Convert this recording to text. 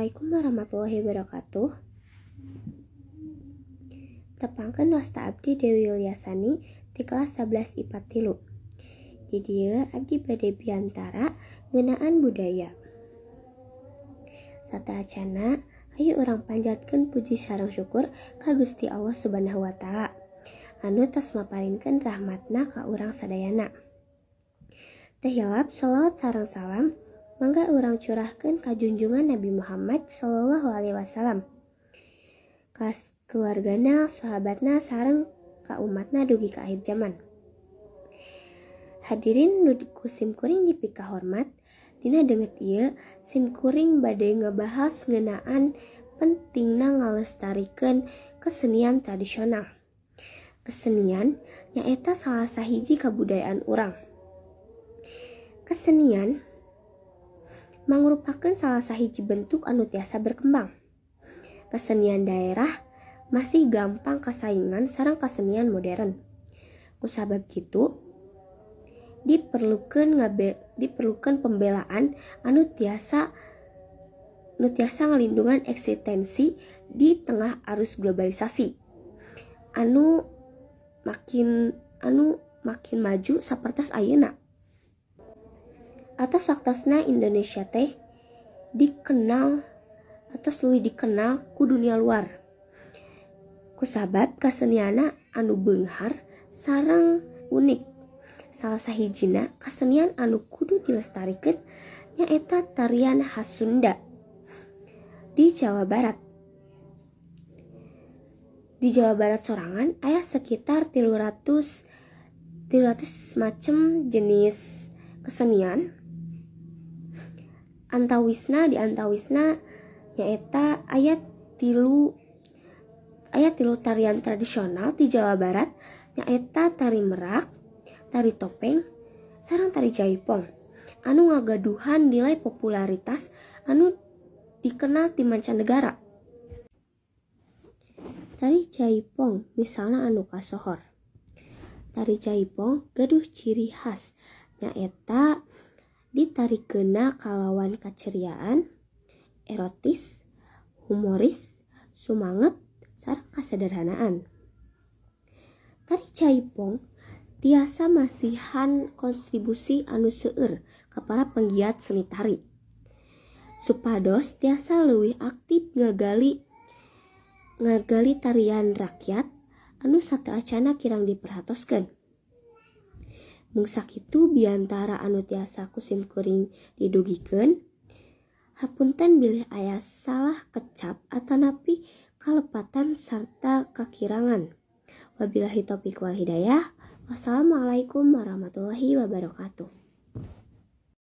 Assalamualaikum warahmatullahi wabarakatuh. Tepangkeun, wasta abdi Dewi Yuliasani di kelas 11 IPA 3. Di dieu abdi bade biantara ngeunaan budaya. Sateuacanna, hayu urang panjatkeun puji sareng syukur ka Gusti Allah Subhanahu wa Ta'ala anu tos maparinkeun rahmatna ka urang sadayana. Teu hilap, sholawat sareng salam mangga urang curahkeun ka junjungan Nabi Muhammad Shallallahu Alaihi Wasallam, ka keluargana, sahabatna, sareng ka umatna dugi ka akhir zaman. Hadirin nu ku simkuring dipikahormat, dina danget ieu simkuring bade ngabahas ngeunaan pentingna ngalestarikeun kesenian tradisional. Kesenian nyaeta salah sahiji kabudayaan urang. Kesenian mangrupakeun salah sahiji bentuk anu tiasa berkembang. Kesenian daerah masih gampang kasaingan sareng kesenian modern. Kusabab kitu, diperlukeun pembelaan anu tiasa ngalindungan eksistensi di tengah arus globalisasi anu makin maju sapertos ayeuna. Atos waktosna Indonesia teh dikenal atos leuwih dikenal ku dunia luar kusabab kasenianna anu beunghar sareng unik. Salah sahijina kasenian anu kudu dilestarikeun nyaeta tarian khas Sunda di Jawa Barat. Di Jawa Barat sorangan aya sekitar 300 macem jenis kesenian. Antawisna di antawisna nyaeta aya tilu tarian tradisional di Jawa Barat, nyaeta tari merak, tari topeng, sareng tari jaipong anu ngagaduhan nilai popularitas anu dikenal di mancanegara. Tari Jaipong misalna anu kasohor. Tari Jaipong gaduh ciri khas, nyaeta ditarikeunna kalawan kaceriaan, erotis, humoris, sumanget, sareng kasederhanaan. Tari Jaipong tiasa masihan kontribusi anu seueur ka para penggiat seni tari supados tiasa leuwih aktif ngagali tarian rakyat anu sateuacanna kirang diperhatoskeun. Mung sakitu biantara anu tiasa ku simkuring didugikeun. Hapunten bilih aya salah kecap atanapi kalepatan sarta kakirangan. Wabillahi taufik wal hidayah. Wassalamualaikum warahmatullahi wabarakatuh.